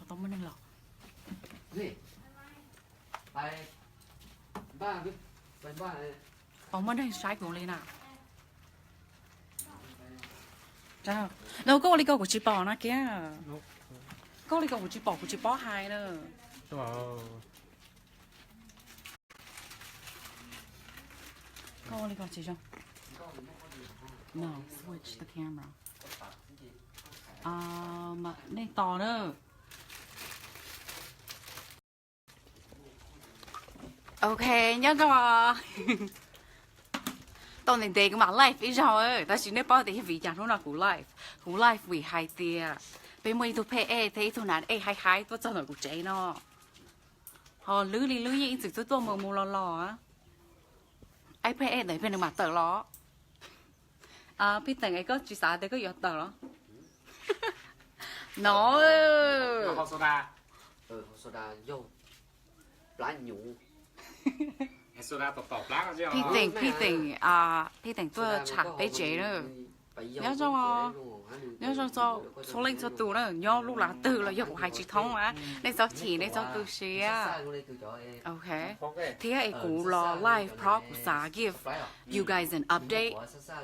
Tau muaj neeg los. Tau muaj neeg saib kuv li na. No koj ua li ko kuv tsis pom no kiag. Koj ua li ko kuv tsis pom, kuv tsis paub hais na. Koj ua li ko tsis zoo. No, switch the camera. Nej tos na. Ok, nyob zoo. Tau ntev ntev kuv mam live ib zaug, tab sis nej paub tias yog vim cas hnub no kuv live. Kuv live vim hais tias peb muaj ib tug phej ej thiab ib tug nam ej haib haib tuaj txog ntawm kuv tsev no. Ho lwb li lwb yeej ib txwm tuaj tuaj mus mus los los. Ib phej ej ntawd peb nws mam tawm los. Pij Teem, es koj tsis xav tias koj yuav tawm los? No. Pij Teem, Pij Teem, Pij Teem tuaj tsham peb tsev na. Nyob zoo, nyob zoo txhua leej txhua tus na, nyob lub lav twg los yog kuv hais tsis thoob na, nej txhob chim, nej txhob tu siab. Ok, thiab es kuv los live prog kuv xav give you guys an update,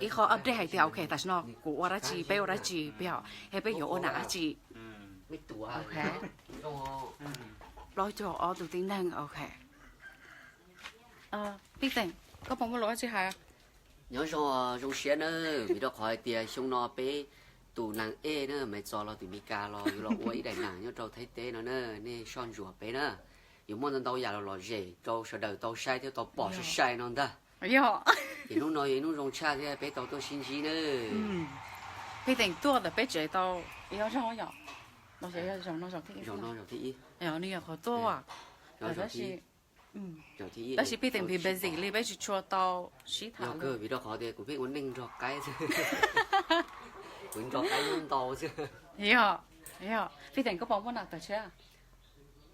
ib qho update hais tias ok tam sim no kuv ua dab tsi, peb ua dab tsi, peb, peb yuav ua nam dab tsi. Ok, plaub caug ob tus tib neeg, ok. Pij Teem, koj puas muaj lus dab tsi hais? Nyob zoo, zoo siab nawb, vim rau qhov hais tias xyoo no peb tus nam ej na, Maiv Txos los tim Meskas los yuav los ua ib daim nam nyob rau Thaib teb no na, nej soj ntsuam peb na. Yuav muaj ntau ntau yam los lom zem rau sawv daws tau saib thiab tau pom sai sai no ntag. Ces hnub no yog ib hnub zoo tshaj thiab peb tau tuaj sib ntsib na. Pij Teem tuaj ntawm peb tsev tau ib ob zaug yom? Zaum no zaum thib ib. Nws yog qhov tuaj, tab sis Pij Teem busy busy li peb tsis tshua tau sib tham. Yog kawg vim rau qhov tias kuv pheej ua neej nrog qaib xwb. Kuv nrog qaib nyob ntau xwb. Yog, yog. Pij Teem, koj puas muaj nam tawm tshiab?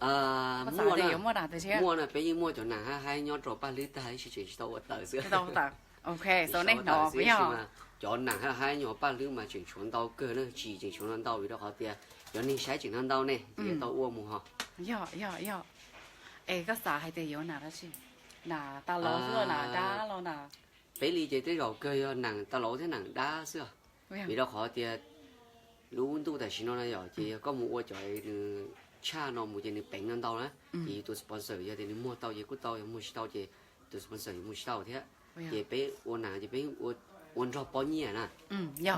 Muaj na, peb yeej muaj cov nam haib haib nyob rau Paj Hlwb tag tab sis tseem tsis tau ua tawm xwb. Cov nam haib haib nyob Paj Hlwb mas tseem tshuav ntau kawg na, tsis tseem tshuav ntau vim rau qhov tias cov neeg saib tseem ntau ntau ne, ces yuav tau ua mus ho. Yog, yog, yog. Es koj xav hais tias yuav nam dab tsi? Nam tas lauv xwb los nam dab los nam? Peb li ces tej zaum kawg yog nam tas lauv thiab nam dab xwb os. Vim rau qhov tias lub ntuj tam sim no na yom, ces yog koj mus ua cov nws tshaj no mus ces nws peev no ntau na. Ces yus tus sponsor yog tias nws muag tau ces kuj tau, yog muag tsis tau ces tus sponsor yuav muag tsis tau thiab. Ces peb ua nam ces peb ua nrog pob nyiaj na.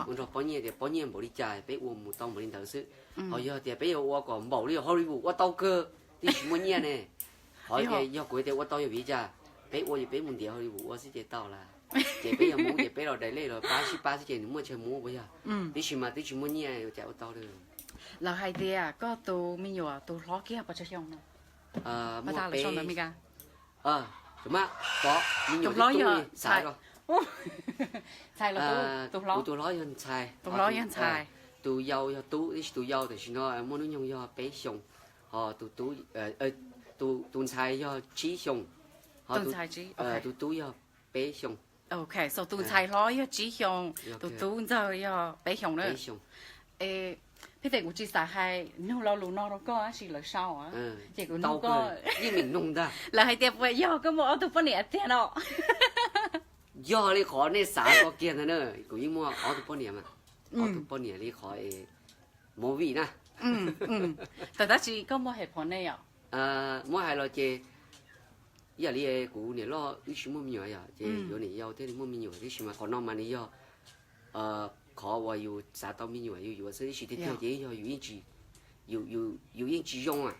Ua nrog pob nyiaj tias pob nyiaj npaum li cas peb ua mus tau npaum li ntawd xwb. Ho yog tias peb yuav ua kom npaum li Hollywood ua tau kawg, twb tsis muaj nyiaj ne. Qhov tias yog kuv tias ua tau yog vim li cas, peb ua ces peb mus ntiav Hollywood ua xwb ces tau lawm. Ces peb yog Hmoob ces peb los daim lej los pab sib pab xwb ces nws muaj chaw mus puas yog? Tiam sis mas twb tsis muaj nyiaj ua cas ua tau li. Lawv hais tias koj tus me nyuam tus hlob kiag pes tsawg xyoo no? Muaj peb, tus hlob yog ntxhais, tus hlob yog ntxhais, tus yau yog tub, tiam sis tus yau tam sim no muaj hnub nyoog yog peb xyoos, ho tus ntxhais yog tsib xyoos, ho tus tub yog peb xyoos. Ok, so tus ntxhais hlob yog tsib xyoos, tus tub ntxawg yog peb xyoos na. Peb xyoos. Peb tias kuv tsis xav hais nug lo lus no rau koj tab sis lawv sau, ces kuv nug koj. Yeej meem nug ntag. Lawv hais tias puas yog koj muaj ob tug poj niam tiag no? Yog li qhov nej xav ko kiag ntag na, kuv yeej muaj ob tug poj niam mas. Ob tug poj niam li qhov movie na. Tab sis koj muaj hais phom ne yom? Muab hais los ces ib yam li kuv niam loj wb tsis muaj me nyuam yom, ces yuav niam yau thiaj li muaj me nyuam, tiam sis mas qhov no mas nws yog qhov uas yus xav tau me nyuam yus yuav xwb, tiam sis tiag tiag ces yog yus yeej tsis, yus yeej tsis zoo a.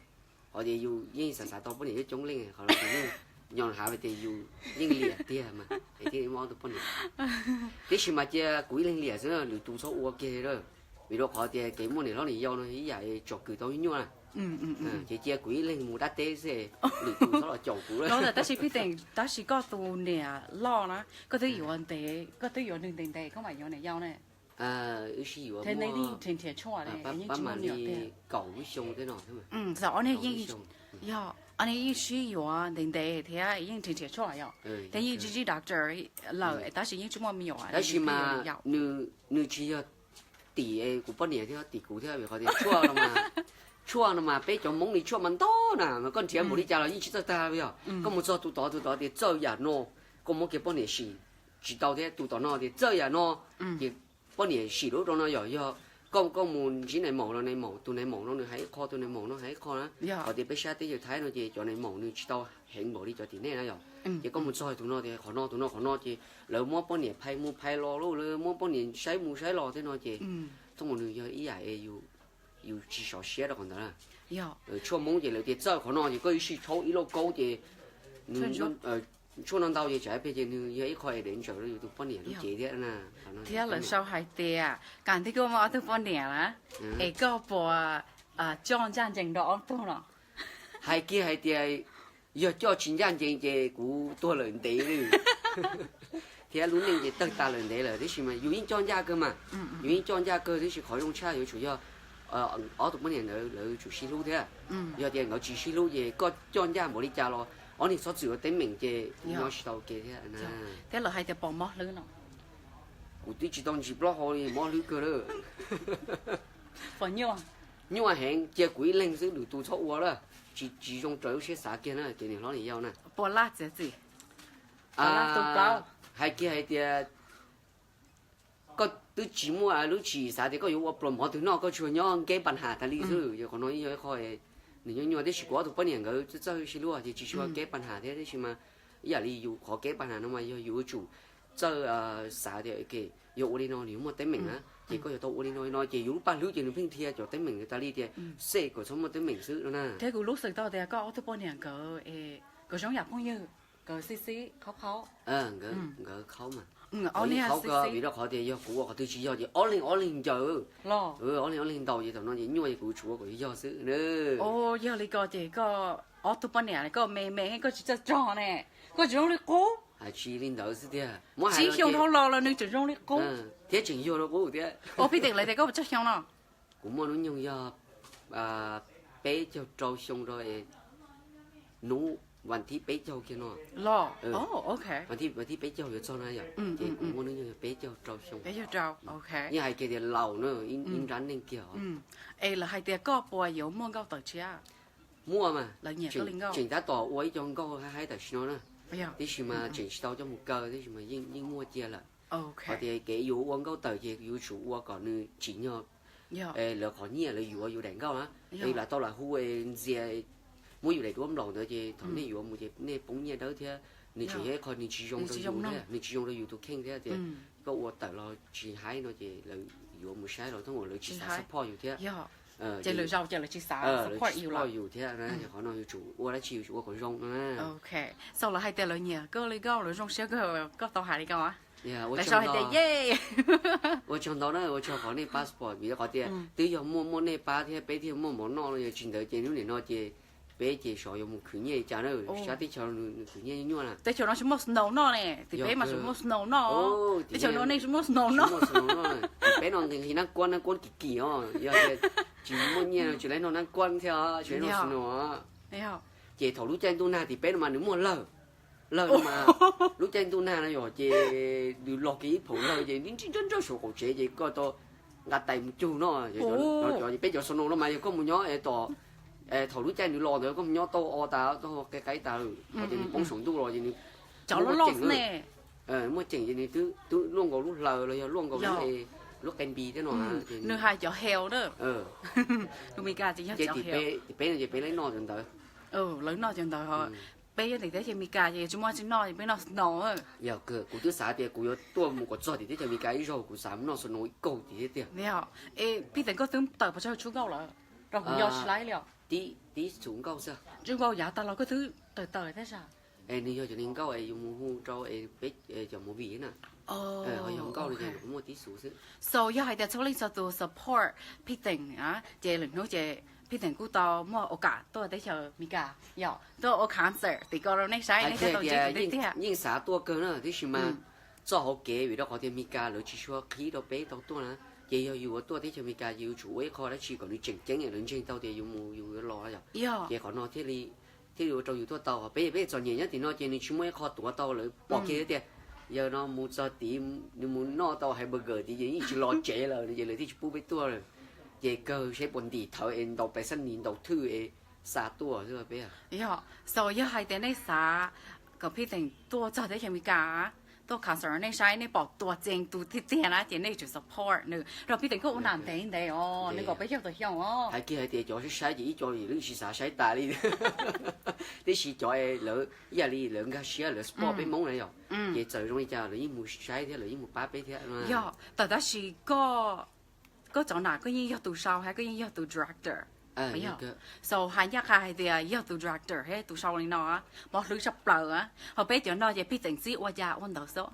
Qhov tias yus yeej xav xav tau poj niam coob coob leej, qhov no yus yeej nyo hav tias yus yeej liam tiag mas es thiaj li muaj ob tug poj niam. Tiam sis mas cia kuv ib leeg liam xwb, lwm tus txhob ua kiag li, vim rau qhov tias kev muaj niam hlob niam yau no ib yam tsom kwm tau nyuaj na. Ces cia kuv ib leeg mus dab teb xwb, lwm tus txhob los caum kuv lawm. Tab sis Pij Teem, tab sis koj tus niam loj na, koj twb yuav ntev, koj twb yuav nws ntev ntev koj mam yuav niam yau ne. Wb sib yuav pab mam li kaum lub xyoo tej no. Yog, ob niag yeej sib yuav ntev ntev thiab yeej nrhiav nrhiav tshuaj yom, thiab yeej zij zij doctor lawm tab sis yeej tsis muaj me nyuam. Tab sis mas nws tsis yog tim kuv poj niam thiab tim kuv thiab, vim qhov tias tshuaj no mas, Tshuaj no mas peb cov Hmoob li tshuaj mas ntau na, mas koj nrhiav npaum li cas los yeej tsis txawj tag li os. Koj mus txog tus tod, tus tod tias txawj yam no, koj muab kiag poj niam sim tsis tau thiab. Tus tom no tias txawj yam no, ces poj niam sim lub rau no yom. Yog koj, koj mus ntsib nais maum los nais maum, tus nais maum no nws hais ib qho, tus nais maum no hais ib qho na. Qhov tias peb sab teb chaws Thaib no ces cov nais maum nws tsis tau heev npaum li cov tim nej na yom. Ces koj mus txog tus no tias qhov no, tus no qhov no ces lawv muab poj niam phais mus phais los lauj, lawv muab poj niam saib mus saib los tej no ces thooj mus nws yog ib yam es yus tsis sov siab rau qhov ntawd na. Tshuaj Hmoob ces lawv tias txawj qhov no ces koj ib sij tshau ib lauj kaub ces nws tshuaj no ntau ces tsam peg ces nws yog ib qho es dev ntsaws rau yus tus poj niam lub cev thiab na. Thiab lawv sau hais tias kam ntej koj muaj ob tug poj niam na, es koj puas coj ncaj ncees nrog ob tug no? Hais kiag hais tias yog coj tsis ncaj ncees ces kuv tuag lawm ntev li. Thiab lub neej ces tawg tas lawm ntev lawm, tiam sis mas yus yeej coj ncaj kawg mas. Yus yeej coj ncaj kawg, tiam sis qhov zoo tshaj yuav tsum yog ob tug poj niam ntawd lawv tsum sib hlub thiab. Yog tias nkawd tsis sib hlub ces koj coj ncaj npaum li cas los ob niag txhob txwm ua teeb meem ces nyob tsis tau ke thiab. Thiab lawv hais tias pom mob hlwb no. Kuv twb tsis tau ntsis plaub hau li, mob hlwb kawg lawm. Pom nyuaj? Nyuaj heev, cia kuv ib leeg xwb, lwm tus txhob ua lawm. Tsis, tsis zoo raws lub siab xav kiag na, cov niam hlob niam yau na. Puas laj txiav txim? Hais kiag hais tias koj twb tsis muaj lub tswv yim xav tias koj yuav ua pluas mov twg noj, koj tsuas nyob nkeb pas nhas tas li xwb. Yog qhov no ib yog ib qho nws nyuaj nyuaj, tiam sis kuv ob tug poj niam nkawd txawj txawj sib hlub ces tsis tshua keb pas nhas thiab, tiam sis mas ib yam li yus qhov keb pas nhas no mas yog yus yuav tsum txawj xav tias yog ua li no nws yuav muaj teeb meem na, ces koj yuav tau ua li no li no ces yus lub paj hlwb ces nws pheej dhia cov teeb meem tas li tias xej kom txhob muaj teeb meem xwb no na. Thiab kuv lub xwm tau tias koj ob tug poj niam nkawd, nkawd zoo yam phooj ywg, nkawd xib xib qhaub qhaub. Nkawd qhaub mas, ob leeg qhaub kawg, vim rau qhov tias yog kuv ua qhov twg tsis yog ces ob leeg ob leeg ncaws, ob leeg ob leeg ntaus ces thaum no ces nyuaj ces kuv tsum ua kom yog xwb. Yog li ko ces koj ob tug poj niam koj me me koj tsis txawj tso ne, koj tsis zoo li qub. Hais tsis li ntawd xwb tiag, muab hais tsib xyoo dhau los los nws tseem zoo li qub. Thiab tseem yog li qub thiab. Ua pij teem lawv tias koj puas tsawg xyoo no? Kuv muaj hnub nyoog yog peb caug rau xyoo rau hnub vas thib peb caug kiag no. Los, vas thib peb caug yuav txog na yom, ces kuv muaj hnub nyoog yog peb caug rau xyoo. Yeej hais kiag tias laus na, ib nrab neeg kiag os. Es lawv hais tias koj puas yuav muaj nkauj tawm tshiab? Muaj mas, tseem tab tom ua ib co nkauj haib haib tam sim no na, tiam sis mas tseem tsis tau coj mus kaw, tiam sis mas yeej muaj cia lawm. Hos tias kev yuav ua nkauj tawm ces yuav tsum ua kom nws tsim nyog lawv qhov nyiaj lawv yuav yus daim nkauj na. Lam tau lam hu ntxias muab yus daim duab nplaum ntawd ces thaum nej yuav mus ces nej poob nyiaj dawb thiab nws tseem yog ib qho nws tsis zoo rau yus thiab, nws tsis zoo rau yus tus kheej thiab tias koj ua tawm los tsis haib no ces lawv yuav mus saib los thooj lawv tsis xav support yus thiab. Ces lawv zaum ces lawv tsis xav support yus thiab. Qhov no yuav tsum ua dab tsi yuav tsum ua kom zoo no na. Xaus lawv hais tias lawv nyiam koj li koj, lawv zoo siab kawg, koj tau hais li ko? Lawv sau hais tias ye, ua tsaug ntau na, ua tsaug qhov nej passport, vim qhov tias twb yog muaj muaj nej pab thiab peb thiaj muaj mov noj no, yog tsis ntawd ces hnub nim no ces peb ces xyov yuav mus khwv nyiaj li cas na. Sab teb chaws nws khwv nyiaj nyuaj na. Teb chaws no tsis muaj snow noj ne, tim peb mas tsis muaj snow noj. Teb chaws no nej tsis muaj snow noj. Tim peb no nqis nqis nab kuab, nab kuab kim kim os, yog tias tsis muaj nyiaj no tsis laib noj nab kuab thiab, tsis laib noj snow. Ces thaum lub caij ntuj nag tim peb no mas nws muaj lawg, lawg no mas lub caij ntuj nag no yog ces nws los kiag ib phaum lawg ces nws ntsib nrab nrab saum qaum tsev ces koj tau nqa tais mus cug no. Peb cov snow no mas yog koj mus nyob tom, thaum lub caij nws los ntawd koj mus nyob tau o tas, tau qe qaib tas, hos tias nws poob saum ntuj los ces nws muaj ceem, muaj ceem ces nws twb luaj nkaus lub hlaws los yog luaj nkaus lub qe npis thiab no. Nws hais cov hell na. Ces tim peb no ces peb laib noj cov ntawd. Lawv noj cov ntawd. Peb nyob tim teb chaws Amelikas ces tsis muaj tsi noj, peb noj snow. Yog, kuv twb xav tias kuv yuav tuaj mus kom txog tim teb chaws Amelikas ib zaug, kuv xav mus noj snow ib kaug tim thiab tiag. Es Pij Teem, koj twb tawm pes tsawg tshub nkauj lawm? Rau kuv nco tsis laib li os. Tib txhus nkauj xwb. Tshub nkauj yav tag los koj twb tawm tawm thiab sas? Es nws yog cov neeg nkauj es yus mus hu rau peb cov movie na. Ho yog nkauj li ces nws kuj muaj tib xus xwb. So yog hais tias txhua leej txhua tus support Pij Teem na, ces lwm hnub ces Pij Teem kuj tau muaj ua kam tuaj teb chaws Amelikas, yog tuaj ua concert tim ko rau nej saib, nej thiaj tau ntsib tiag. Yeej xav tuaj kawg na, tiam sis mas txoj hauv kev vim rau qhov tias Amelikas lawv tsis tshua qhib rau peb tau tuaj na. Ces yog yus ua tuaj teb chaws Amelikas ces yus tsum ua ib qho dab tsi kom nws tseem ceeb lawv ntseeg tau tias yus mus yus yuav los yom. Ces qhov no thiaj li thiaj li ua rau yus tuaj tau. Peb, peb txom nyem nyob tim no ces nws tsis muaj ib qho tuav tau, lawv pom kiag tias yawg no mus txog tid, nws mus noj tau hamburger tid ces yeej tsis los tsev lawm no ces lawv thiaj tsis pub peb tuaj lawm. Ces kawg saib puas ntim thawv es ntaus pais xab nis ntaus thwj es xa tuaj xwb peb. Yog, so yog hais tias nej xav kom Phij Teem tuaj txog teb chaws Amelikas, tuaj concert nej saib nej pom tua txeeg tus tiag tiag na ces nej tsum support nws. Rau Phij Teem koj ua nam ntev ntev os, nees nkaum peb caug tawm xyoo os. Hais kiag hais tias cov saib saib ces ib co lwm tsis xav saib tas li. Tiam sis cov lawv ib yam li lawv nkag siab lawv support peb Hmoob na yom, ces txawm zoo li cas lawv yeej mus saib thiab lawv yeej mus pab peb thiab. Yog, tab sis koj, koj cov nam koj yeej yog tus sau hab koj yeej yog tus director? So hais ncaj qha hais tias yog tus director thiab tus sau li no, mob hlwb tshaj plaws. Ho peb cov no ces Phij Teem txib ua cas ua ntawd xwb.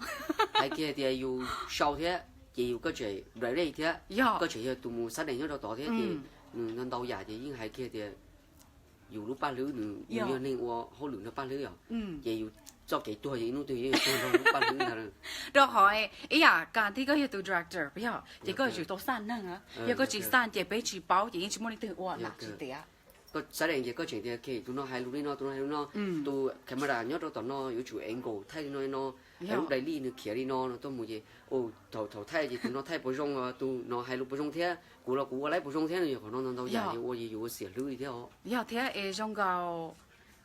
Hais kiag tias yus sau thiab ces yus koj tseem direct thiab, koj tseem yog tus mus xab dees nyob rau tod thiab ces nws ntau ntau yam ces yeej hais kiag tias yus lub paj hlwb nws yog neeg ua hauj lwm nrog paj hlwb yom, ces yus txoj kev tuag ces ib hnub twg yeej tuag nrog lub paj hlwb ntag. Rau qhov ib yam kas thiab koj yog tus director yog ces koj yuav tsum tau xaj neeg, yog koj tsis xaj ces peb tsis paub ces yeej tsis muaj leej twg ua nam tsis tiav. Koj xab dees ces koj tseem tias tus no hais lus li no, tus no hais lus no, tus camera nyob rau tom no yuav tsum angle thaij li no li no, lub dais lij nws khiav li no no tuaj mus ces thaum thaum thaij ces tus no thaij puas zoo, tus no hais lus puas zoo thiab kuv los kuv ua laib puas zoo thiab no, yog qhov no ntau ntau yam yus ua ces yus ua xiam hlwb li thiab os. Yog thiab es zoo nkaus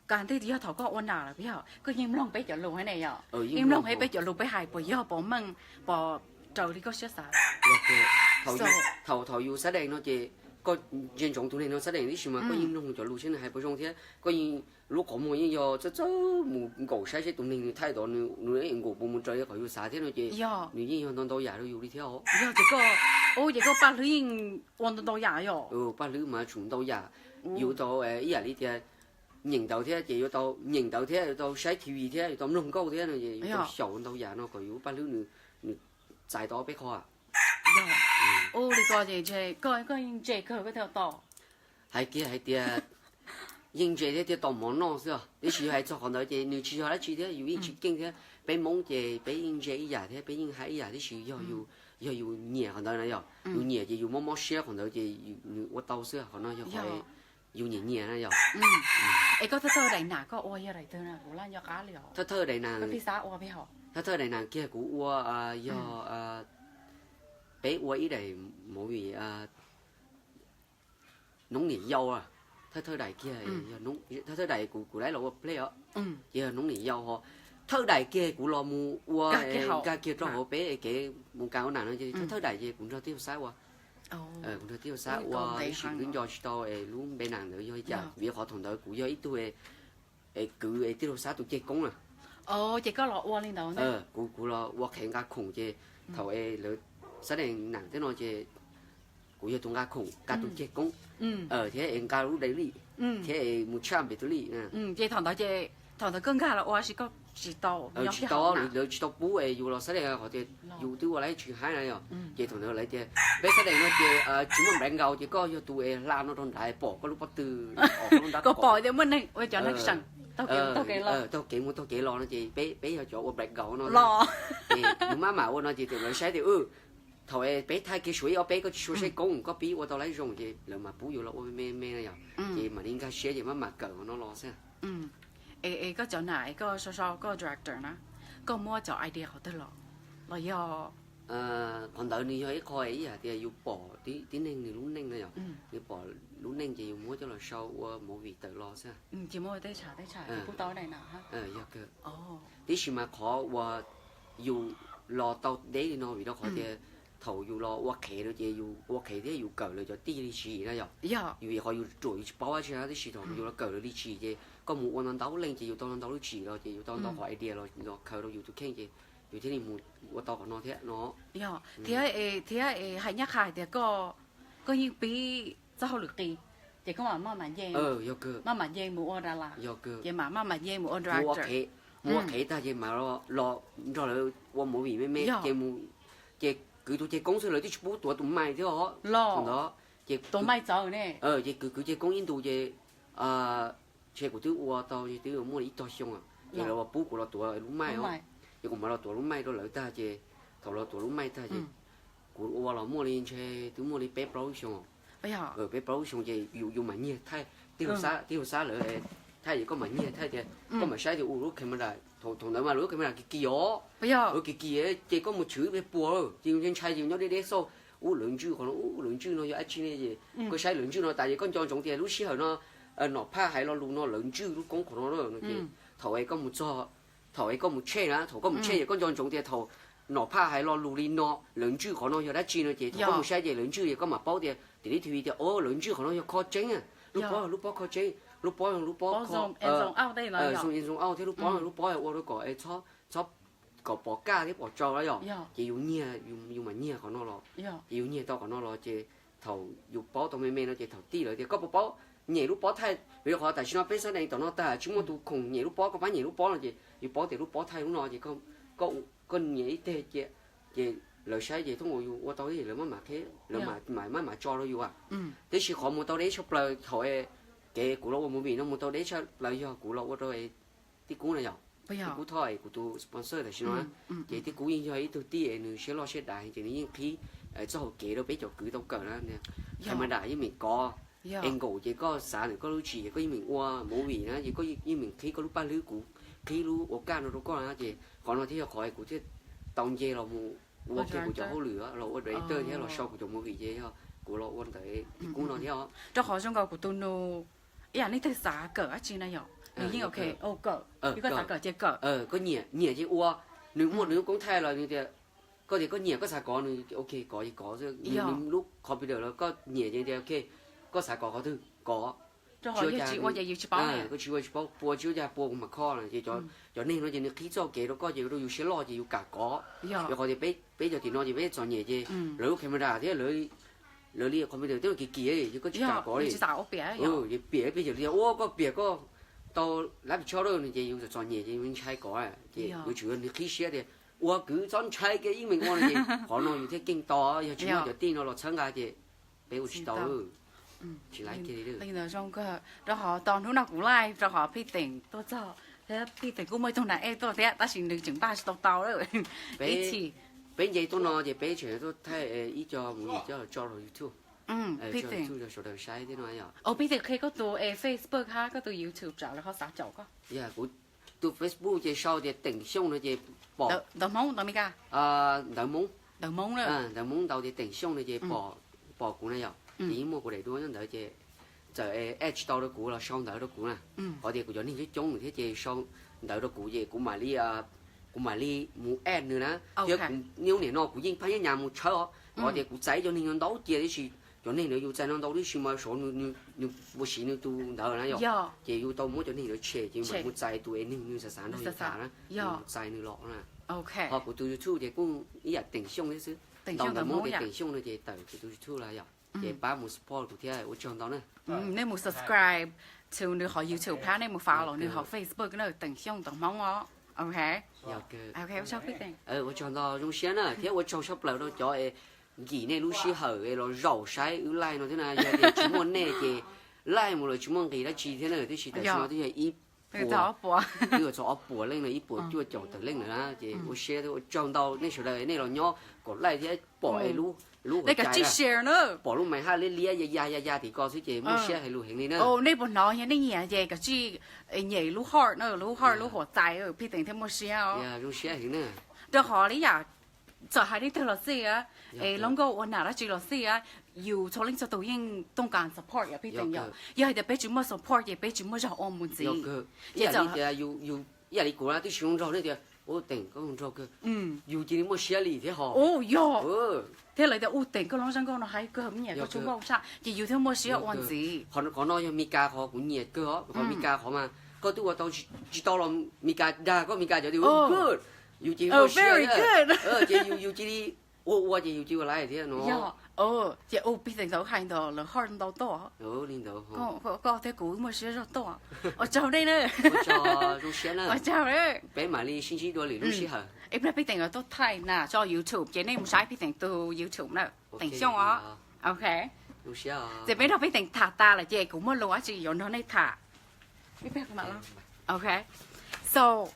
kas thiab yog thaum koj ua nam lawm yog koj yeej mloog peb cov lus thiab ne yom, yeej mloog peb cov lus peb hais puas yog puas meej, puas raws li koj siab xav. Thaum thaum yus xab dees no ces koj ntsia ntsoov tus neeg no xab dees tib si mas koj yeej mloog cov lus seb nws hais puas zoo thiab koj yeej lub qhov muag yeej yog txawj txawj mus nkaum saib seb tus neeg nws thaij tod nws nkaum puas mus raws li qhov yus xav thiab no ces nws yeej yog ntau ntau yam rau yus li thiab os. Yog ces koj, ub ces koj paj hlwb yeej ua ntau ntau yam yom. Paj hlwb mas tsum ntau yam, yus tau ib yam li tias nyeem ntawv thiab ces yuav tau nyeem ntawv thiab yuav tau saib T V thiab yuav tau mloog nkauj thiab no ces yuav tau xyaum ntau yam no kom yus paj hlwb nws txais tau ob peb qho. Ub li ko ces ntshe koj yeej ntse kawg koj thiaj tau. Hais kiag hais tias yeej ntse thiab thiaj tau mov noj xwb os, tiam sis yog hais txog qhov ntawd ces nws tsis yog dab tsi thiab yus yeej tsis keej thiab. Peb Hmoob ces peb yeej ntse ib yam thiab peb yeej hais ib yam tiam sis yog yus, yog yus nyiam qhov ntawd na yom, yus nyiam ces yus mob mob siab qhov ntawd ces nws ua tau xwb, qhov no yog qhov yus nyiam nyiam na yom. Es koj thawj thawj daim nas koj ua yog daim twg na, kuv laj nco qab li os. Thawj thawj daim nas, thawj thawj daim nas kiag kuv ua yog, peb ua ib daim movie noob niam yau, thawj thawj daim kiag, thawj thawj daim kuv kuv laib los ua play os, ces yog noob niam yau ho. Thawj daim kiag kuv los mus ua nkag kiag rau hauv peb kev mus kas ua nam no ces thawj thawj daim ces kuv nrog tij laug Xab ua. Kuv nrog tij laug Xab ua ib sim twb nco tsis tau lub npe nas ntawd yog li cas vim qhov thaum ntawd kuv yog ib tug es kwv es tij laug Xab tus ceg koob na. Ces koj los ua li ntawd, kuv kuv los ua qhev nqa khoom ces thaum es lawv xab dees nam tej no ces kuv yog tus nqa khoom nqa tus ceg koob thiab es nqa lub dais lij thiab es mus tshaj npes tus lij. Ces thaum ntawd ces, thaum ntawd koj nkag los ua si koj tsis tau, tsis tau, lawv tsis tau pub es yus los xab dees qhov tias yus twb ua laib tsis haib na yom. Ces thaum ntawd lawv tias peb xab dees no ces tsis muaj npav nkaus ces koj yog tus es hla no rau nrad pom koj lub pob tw, koj pom tias muaj neeg ua cov neeg seem taug kev mus taug kev los no ces peb peb yog cov ua background no los. Ces yus maj mam ua no ces lawv saib tias thaum es peb thaij kiag suav ib ob peb koj tsis suav saib koob koj pib ua tau laib zoo ces lawv mam pub yus los ua me me na yom. Ces mam li nkag siab ces maj mam kawm no los xwb. Es koj cov nam koj sau sau koj director na, koj muab cov idea qhov twg los, los yog? Qhov ntawd nws yog ib qho ib yam tias yus pom tib neeg nws lub neej na yom, nws pom lub neej ces yus muab coj los sau ua movie tawm los xwb. Ces muab tej tsam tej tsam ces pub tau daim na. Yog kawg. Tiam sis mas qhov uas yus los tau deb li no vim rau qhov tias thaum yus los ua qhev no ces yus ua qhev thiab yus kawm lawv cov tij li tsis na yom. Yus qhov yus ruam yus tsis paub dab tsi na tiam sis thaum yus los kawm lawv li tsis ces koj mus ua ntau ntau leej ces yus tau ntau ntau lub tsis los ces yus tau ntau qhov idea los khaws rau yus tus kheej ces yus thiaj li mus ua tau qhov no thiab no. Yog thiab, thiab hais nyab qha hais tias koj, koj yeej pib txoj hauj lwm qis ces koj mam maj mam nce, maj mam nce mus ua dab las, ces mam maj mam nce mus ua director. Mus ua qhev tag ces mam los nrog lawv ua movie me me ces mus, ces kwv tus ceg koob xwb lawv twb tsis pub tuav tus mais thiab os. Los ntawd ces tuav mais txawv ne. Ces kwv kwv ceg koob ib ntus ces ntshe kuv twb ua tau twb muaj li ib tog xyoo ces lawv pub kuv los tuav lub mais os. Ces kuv mam los tuav lub mais rau lawv tag ces thaum los tuav lub mais tag ces kuv ua los muaj li ntshe twb muaj li peb plaub lub xyoo. Peb plaub lub xyoo ces yus, yus mam nyiag thaij, tij laug Xab lawv thaij ces koj mam nyiag thaij tias koj mam saib tias ua lub camera, thaum ntawd mas lub camera kim kim os, kim kim ces koj mus tshwv peb puas ces yus ntshai ntshai ces yus nyob deb deb xauj ub lawv ntswj qhov no, ub lawv ntswj no yog dab tsi ne es koj saib lawv ntswj no tas ces koj nco ntsoov tias lub sij hawm no Nom Phaj hais lo lus no lawv ntswj lub koob qhov no na no ces thaum es koj mus txog, thaum es koj mus check na, thaum koj mus check ces koj nco ntsoov tias thaum Nom Phaj hais lo lus li no lawv ntswj qhov no yog dab tsi no ces thaum koj mus saib ces lawv ntswj ces koj mam paub tias tim lib T V tias o lawv ntswj qhov no yog kho tseeb, lub pob, lub pob kho tseeb, lub pob, lub pob kho zoo, zoo auj thiab lub pob, lub pob ua rau kom txhob, kom pom kaj thiab pom tsau na yom, ces yus nyiag, yus mam nyiag qhov no los, ces yus nyiag tau qhov no los ces thaum yus paub tau me me no ces thaum tij lawv tias koj puas paub nyem lub pob thaij, vim rau qhov tam sim no peb xab dees tom no tag tsis muaj tus khoom nyem lub pob, koj pab nyem lub pob no ces yus paub tias lub pob thaij lub no ces koj, koj nyem ib teg cia, ces lawv saib ces thoob uas yus ua tau lawv maj mam qheb, lawv mam maj mam tso rau yus. Tiam sis qhov mus tau deb tshaj plaws thaum kev kuv los ua movie no mus tau deb tshaj plaws yog kuv los ua rau tij Kub na yom, tij Kub Thoj es kuv tus sponsor tam sim no, ces tij Kub yeej yog ib tug tij es nws siab loj siab dav ces nws yeej qhib txoj hauv kev rau peb cov kwv tau kawm na. Camera yeej meem kov, angle ces koj xav ntawm koj lub tswv yim koj yeej meem ua movie na ces koj yeej meem qhib koj lub paj hlwb, kuv qhib lub ua kaj no rau koj na ces qhov no thiaj yog qhov kuv thiaj tau nce los mus ua kiag kuv cov hauj lwm los ua director thiab los sau kuv cov movie ces yog kuv los ua ntawm tij Kub no thiab os. Rau qhov zoo nkaus kuv tus nus ib yam leej twg xav kawm dab tsi na yom nws yeej ok, kawm, koj xav kawm ces kawm. Koj nyiam nyiam ces ua, nws muaj nws lub koob thaij los nws tias, koj tias koj nyiam koj xav kov nws ok kov ces kov, nws lub computer los koj nyiam ces tias ok, koj xav kov qhov twg kov. Koj tsis ua tsis paub, pua tsis ua cas pua kuv mam kho no ces cov neeg no ces nws qhib txoj kev rau koj ces ua rau yus siab loj ces yus kam kov. Yog qhov tias peb cov tim no ces peb txom nyem ces lawv lub camera thiab lawv li computer twb kim kim ces koj tsis kam kov li. Ces piam peb cov li ua koj piam koj tau lab pis tshob lawm no ces yus txom nyem ces yus ntshai kov ces yuav tsum yog nws qhib siab tias ua kwv txhob ntshai kiag ib meem ua no ces qhov no yus thiaj keej to. Yog tsis muaj cov tij no los txhawb nqa ces peb ua tsis tau. Tsis laib kiag li. Li ntawd zoo kawg rau qhov tos hnub no kuv live rau qhov Phij Teem tuaj txog thiab Phij Teem kuj muaj ib tug nas ej tuaj thiab tab sis nws tseem npaj tsis tau tau lawm. Ib chim peb nce tuaj no ces peb tseem tuaj thaij ib co movie coj los tso rau YouTube, Phij Teem, sawv daws saib thiab no yom. Phij Teem qhia koj tus es Facebook hab koj tus YouTube tsam lawv ho xav caum koj. Yog kuv tus Facebook ces sau tias Teem Xyooj no ces pom ntawv Hmoob ntawv Meskas, ntawv Hmoob, ntawv Hmoob ntawv Hmoob ntau tias Teem Xyooj no ces pom kuv na yom. Ces yeej muaj kuv daim duab nyob ntawd ces txawm add tsis tau rau kuv los sau ntawv rau kuv na. Qhov tias kuv cov neeg coob coob thiab ces sau ntawv rau kuv ces kuv mam li, kuv mam li mus add nws na. Thiab kuv niaj hnub nim no kuv yeej phab nyab nyas mus tshawb os. Qhov tias kuv txais cov neeg no ntau cia tiam sis cov neeg ntawd yus txais no ntau tiam sis mas sav nws ua siv nws tus ntawd na yom. Ces yus tau muab cov neeg ntawd tshem ces yus mam mus txais tus es neeg nws xav xav nrog yus tham na, yus mus txais nws los na. Ho kuv tus YouTube ces kuj ib yam Teem Xyooj thiab xwb. Ntau ntawv Hmoob tias Teem Xyooj no ces tawm kuv tus YouTube los yom. Ces pab mus support kuv thiab ua tsaug ntau na. Nej mus subscribe to nws qhov YouTube thiab nej mus follow nws qhov Facebook na, Teem Xyooj ntawv Hmoob os. Ok, ua tsaug ntau, zoo siab na thiab ua tsaug tshaj plaws rau cov es nkim nej lub sij hawm es los zaum saib wb live no thiab na. Yog tias tsis muaj nej ces live mus los tsis muaj nqis dab tsi thiab na, tiam sis tam sim no twb yog ib puas, twb yuav txog ob puas leej no, ib puas cuaj caum tawm leej lawm na. Ces ua siab thiab ua tsaug ntau nej sawv daws nej los nyob kom live thiab pom es lub, lub huam cai, pom lub mais haj liab liab ya ya ya ya tim ko xwb ces muaj siab hais lus heev li na. Nej puas hnov, yog nej nyiam ces kav tsij nyem lub heart na, lub heart lub huam cai, Phij Teem thiaj muaj siab os. Zoo siab heev na. Rau qhov li yam txawm hais leej twg los xij, es lub nkauj ua nam dab tsi los xij, yus txhua leej txhua tus yeej tooj kas support yog Phij Teem yom. Yog hais tias peb tsis muaj support ces peb tsis muaj zog ua mus ntxiv. Ces txawm tias yus, ib yam li kuv na twb tsis zoo nraug nej tias ua Teem koj zoo nraug kawg, yus cia li muaj siab li thiab ho. Yog, thiab lawv tias ua Teem koj lub zaj nkauj no hais kawg, nyiam koj tsuj nkauj tshaj ces yus thiaj muaj siab ua ntxiv. Qhov no yog Mes Kas qhov kuv nyiam kawg os, qhov Mes Kas qhov mas koj twb ua tau tsis tau los Mes Kas dag koj Mes Kas cov tias good, yus cia li muaj siab thiab. Ces yus, yus cia li ua ua ces yus cia li ua laiv thiab no. Ces ua Phij Teem ntawd hais ntawd lawv heart ntau tuaj. Li ntawd koj thiab kuv muaj siab zog tuaj. Ua tsaug nej na. Zoo siab na. Ua tsaug. Peb mam li sib ntsib dua lwm lub sij hawm. Ib pliag Phij Teem tuaj thaij na tso YouTube ces nej mus saib Phij Teem tus YouTube na, Teem Xyooj os. Ok. Ces peb nrog Phij Teem tham tas lawm ces kuv muaj lus dab tsi yuav nrog nej tham. Ok, so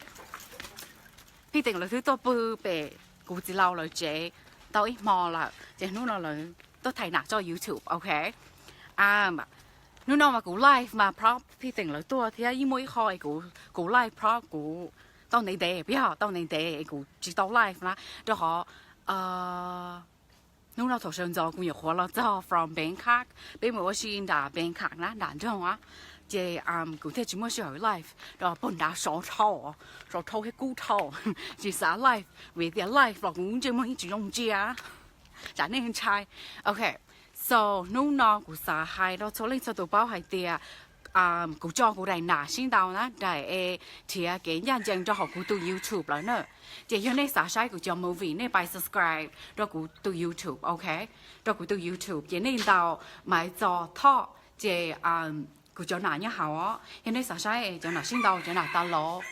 Phij Teem lawv twb tuaj pw pem kuv txiv laus lawv tsev tau ib hmo lawm ces hnub no lawv tuaj thaij nam tso YouTube. Ok, hnub no mas kuv live mas prob Phij Teem lawv tuaj thiab yeej muaj ib qho es kuv, kuv live prob kuv tau ntev ntev, yog tau ntev ntev es kuv tsis tau live na, rau qhov, Hnub no thaum sawv ntxov kuv nyuam qhuav los txog from Bangkok, peb mus ua si nram Bangkok na, nram nroog a, ces kuv thiaj tsis muaj sij hawm live rau pog nrad sov dhau, sov dhau thiab kub dhau, tsis xav live vim tias live los kuv ntsej muag yeej tsis zoo ntsia, tsam nej ntshai. Ok, so hnub no kuv xav hais rau txhua leej txhua tus paub hais tias kuv tso kuv daim nam sib ntaus na, daim es nrhiav kev ncaj ncees rau hauv kuv tus YouTube lawm na. Ces yog nej xav saib kuv cov movie nej pais subscribe rau kuv tus YouTube, ok, rau kuv tus YouTube ces nej ntaus Maiv Txos Thoj ces kuv cov nam nyob hauv os. Yog nej xav saib cov nam sib ntaus, cov nam tas los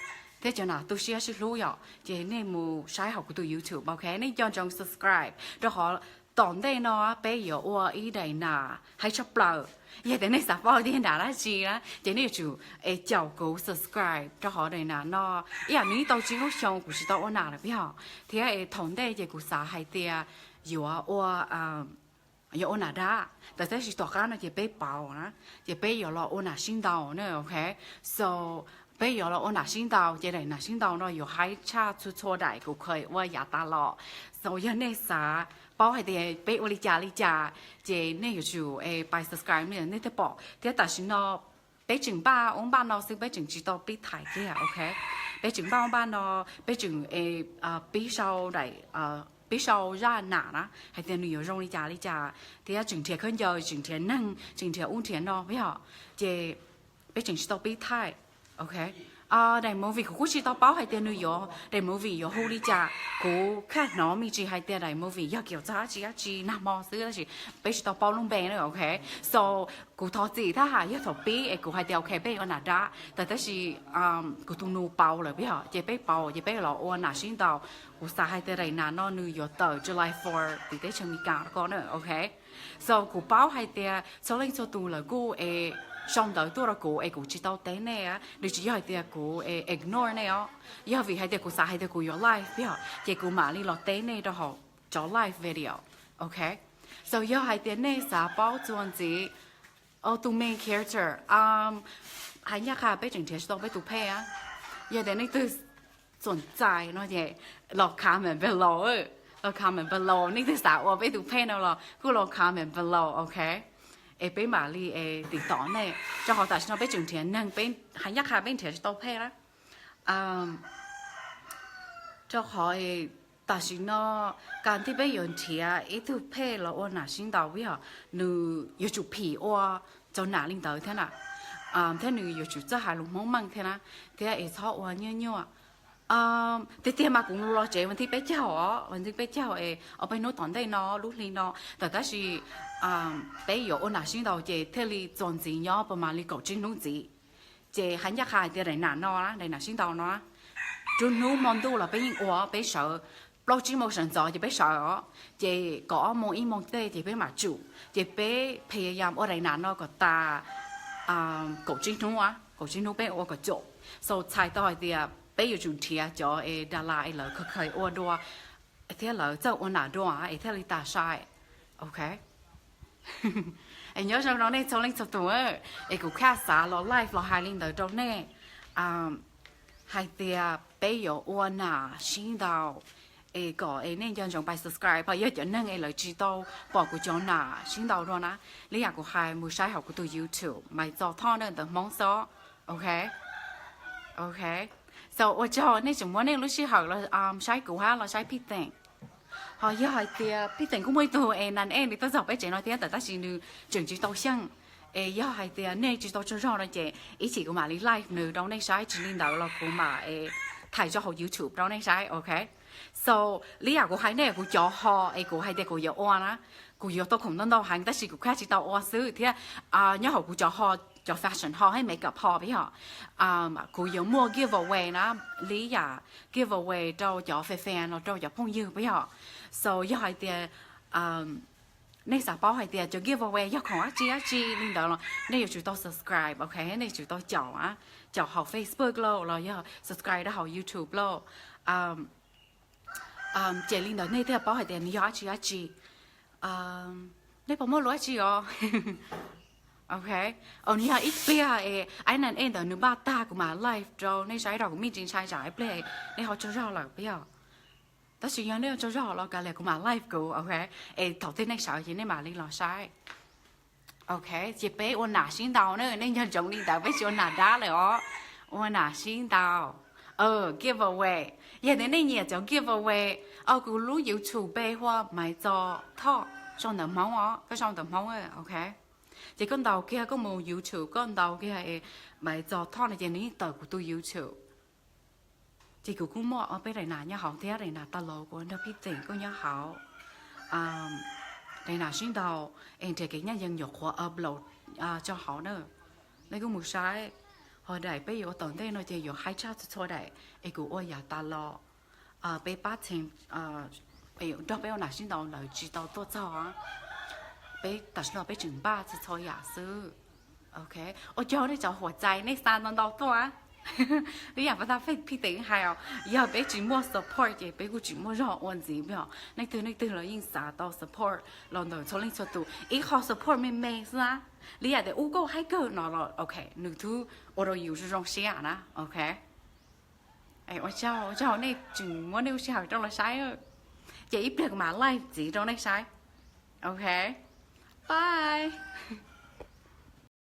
thiab cov nam tu siab sib hlub yom, ces nej mus saib hauv kuv tus YouTube, ok, nej nco ntsoov subscribe rau qhov tom ntej no peb yuav ua ib daim nam haib tshaj plaws. Yog tias nej xav paub tias nam dab tsi na ces nej yuav tsum es caum kuv subscribe rau qhov daim nam no ib yam nws tau tsib lub xyoo kuv tsis tau ua nam lawm yog, thiab es thaum ntej ces kuv xav hais tias yuav ua yuav ua nam dab, tab sis tom qab no ces peb pauv na, ces peb yuav los ua nam sib ntaus na, ok. So peb yuav los ua nam sib ntaus ces daim nam sib ntaus no yuav haib tshaj txhua txhua daim kuv kheev ua yav tas los. So yog nej xav paub hais tias peb ua li cas li cas ces nej yuav tsum pais subscribe nej thiaj pom. Thiab tam sim no peb tseem npaj ua npaj no xwb, peb tseem tsis tau pib thaij kiag, ok. Peb tseem npaj ua npaj no, peb tseem pib sau daim, pib sau zaj nam na hais tias nws yuav zoo li cas li cas, thiab tseem nrhiav khaub ncaws, tseem nrhiav neeg, tseem nrhiav ub nrhiav no yog, ces peb tseem tsis tau pib thaij, ok. Daim movie kuv kuj tsis tau paub hais tias nws yuav, daim movie yuav hu li cas, kuv khaj hnov me ntsis hais tias daim movie yog kiam txog dab tsi dab tsi nag hmo xwb tab sis peb tsis tau paub lub npe na, ok. So kuv thov txim thiab hais yog thaum pib es kuv hais tias ok peb ua nam dab tas tab sis kuv tus nus pauv lawm yog, ces peb pauv ces peb los ua nam sib ntaus. Kuv xav hais tias daim nam no nws yuav tawm July four tim teb chaws Amelikas ko na, ok. So kuv paub hais tias txhua leej txhua tus lawv kuj es sau ntawv tuaj rau kuv es kuv tsis tau teb nej, nws tsis yog hais tias kuv ignore nej os, yog vim hais tias kuv xav hais tias kuv yuav live yog ces kuv mam li los teb nej rau hauv cov live video, ok. So yog hais tias nej xav paub txuas ntxiv tus main character, hais ncaj qha peb tseem nrhiav tsis tau peb tus phej, yog tias nej twg txuas ntxais no ces los comment below, los comment below, nej twg xav ua peb tus phej no los kuj los comment below, ok. Es peb mam li es tim tom nej, rau qhov tam sim no peb tseem nrhiav neeg, peb hais ncaj qha peb nrhiav tsis tau phej na. Rau qhov tam sim no kas tias peb yuav nrhiav ib tug phej los ua nam sib ntaus yog, nws yuav tsum phim ua cov nam li ntawd thiab na, thiab nws yuav tsum txawj hais lus Hmoob meej thiab na, thiab es txhob ua nyuaj nyuaj. Tiag tiag mas kuv los tsev vas thib peb caug os, vas thib peb caug es ob peb hnub tom ntej no lub hli no, tab sis peb yuav ua nam sib ntaus ces thiaj li txuas ntxiv nyob pas mam li kaum tsib hnub ntxiv. Ces hais ncaj qha hais tias daim nam no, daim nam sib ntaus no, nruab hnub hmo ntuj los peb yeej ua, peb sawv plaub tsib moos sawv ntxov ces peb sawv os, ces kaum ob moos ib moos tej ces peb mam tsum, ces peb phiyas yam ua daim nam no kom tas kaum tsib hnub, kaum tsib hnub peb ua kom caum. So txhais tau hais tias peb yuav tsum nrhiav cov es da las es lawv kha kha ua dua thiab lawv txawj ua nam dua es thiaj li tas sai, ok. Es nyob zoo rau nej txhua leej txhua tus, es kuv khaj xav los live los hais li ntawd rau nej, hais tias peb yuav ua nam sib ntaus, es kom es nej nco ntsoov pais subscribe, ho yog cov neeg es lawv tsis tau pom kuv cov nam sib ntaus dua na, li yam kuv hais mus saib hauv kuv tus YouTube Maiv Txos Thoj na ntawm Hmoob xwb, ok. Ok, so ua tsaug nej tseem muab nej lub sij hawm los saib kuv hab los saib Phij Teem. Ho yog hais tias Phij Teem kuj muaj ib tug es nas ej nws tuaj txog peb tsev no thiab tab sis nws tseem tsis tau xyeej, es yog hais tias nej tsis tau tsaug zog no ces ib chim kuv mam li live nws rau nej saib, tsis li ntawd los kuv mam es thaij tso hauv YouTube rau nej saib, ok. So li yam kuv hais nej kuv cov ho es kuv hais tias kuv yuav ua na, kuv yuav tau khoom ntau ntau heev tab sis kuv khaj tsis tau ua xwb thiab. Nyob hauv kuv cov ho, cov fashion ho hab makeup ho peb yog, kuv yuav muaj giveaway na, li yam giveaway rau cov fan fan los rau cov phooj ywg peb yog. So yog hais tias nej xav paub hais tias cov giveaway yog khoom dab tsi dab tsi li ntawd los nej yuav tsum tau subscribe, ok, nej yuav tsum tau caum, caum hauv Facebook lauj los yog subscribe rau hauv YouTube lauj. Ces li ntawd nej thiaj paub hais tias nws yog dab tsi dab tsi. Nej puas muaj lus dab tsi os? Ok, nws yog ib pliag es ib nas ej ntawd nws npaj tag kuv mam live rau nej saib, rau kuv me ntsis ntshai tsam ib pliag nej ho tsaug zog lawm peb yog. Tab sis yog nej tsaug zog los kav liam kuv mam live kuv, ok? Es thaum twg nej sawv ces nej mam li los saib. Ok, ces peb ua nam sib ntaus na, nej nco ntsoov li ntawd, peb tsis ua nam dab lawm os. Ua nam sib ntaus. Giveaway. Yog tias nej nyiam cov giveaway, kuv lub YouTube npe hu ua Maiv Txos Thoj, sau ntawv Hmoob os, koj sau ntawv Hmoob, ok. Ces koj ntaus kiag, koj mus YouTube koj ntaus kiag Maiv Txos Thoj no ces nws yeej tawm kuv tus YouTube. Ces kuv kuj muaj ob peb daim nas nyob hauv thiab, daim nas tas los kuv nrog Phij Teem kuj nyob hauv. Daim nas sib ntaus es nrhiav kev ncaj ncees nyuam qhuav upload tso hauv na. Nej kuj mus saib, ho daim peb yuav ua tom ntej no ces yuav haib tshaj txhua txhua daim es kuv ua yav tas los. Peb pab txheem nrog peb ua nam sib ntaus lawv tsis tau tuaj txog. Peb tam sim no peb tseem npaj txhua txhua yam xwb. Ok, ua tsaug nej cov huam txais nej xa ntau ntau tuaj. Li yam pas tas Phij Teem hais os, yog peb tsis muaj support ces peb kuj tsis muaj zog ua ntxiv. Yog leej twg leej twg los yeej xav tau support los ntawm txhua leej txhua tus, ib qho support me me xwb na. Li yam tias ub koj haib kawg no los ok, nws twb ua rau yus zoo zoo siab na, ok. Ua tsaug, ua tsaug nej tseem muab nej lub sij hawm rau los saib. Ces ib pliag kuv mam live ntxiv rau nej saib. Ok, bye.